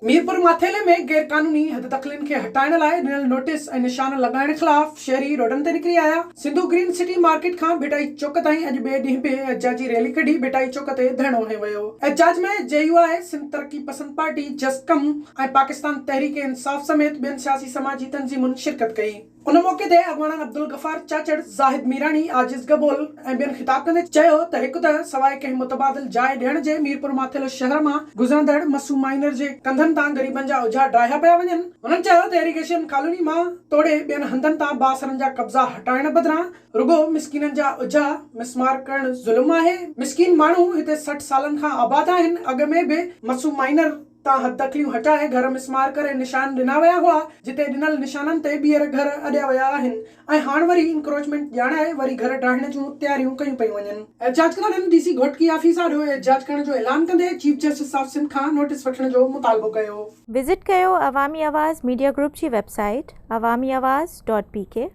ميرپور ماٿيلي ۾ غيرقانوني حددخلين کي هٽائڻ لاء ڏنل نوٽيس ۽ نشان لڳائڻ خلاف شهري روڊن تي نڪري آيا. سنڌو گرين سٽي مارڪيٽ کان ڀٽائي چوڪ تائين اڄ ٻئي ڏينهن به احتجاجي ريلي ڪڍي ڀٽائي چوڪ تي ڌرڻو هنيو ويو. احتجاج ۾ جي يو آء، سنڌ ترقي پسند پارٽي، جسقم ۽ پاڪستان تحريڪ انصاف سميت ٻين سياسي سماجي تنظيمن شرڪت ڪئي. ان موقعي تي اڳواڻن عبدالغفار چاچڙ، زاهد ميراڻي، عاجز گبول ۽ ٻين خطاب ڪندي چيو ته هڪ ته سواء ڪنهن متبادل جاء ڏيڻ جي ميرپور ماٿيلو شهر مان گذرندڙ مسو مائنر جي ڪنڌن تان غريبن جا اجها ڊاهيا پيا وڃن. هنن چيو ته ايريگيشن ڪالوني مان توڙي ٻين هنڌن تان بااثرن جا قبضا هٽائڻ بدران رڳو مسڪينن جا اجها مسمار ڪرڻ ظلم آهي، مسڪين ماڻهو هتي 60 سالن کان آباد آهن، اڳ ۾ به مسو مائنر تان حددخليون هٽائي گهر مسمار ڪري نشان ڏنا ويا هئا، جتي ڏنل نشانن تي ٻيهر گهر اڏيا ويا آهن ۽ هاڻ وري انڪروچمينٽ ڄاڻائي وري گهر ڊاهڻ جون تياريون ڪيون پيون وڃن. احتجاج ڪندڙن ڊي سي گهوٽڪي آفيس آڏو احتجاج ڪرڻ جو اعلان ڪندي چيف جسٽس آف سنڌ کان نوٽيس وٺڻ جو مطالبو ڪيو. وزٽ ڪيو عوامي آواز ميڊيا گروپ جي website Awami Awaz dot P K.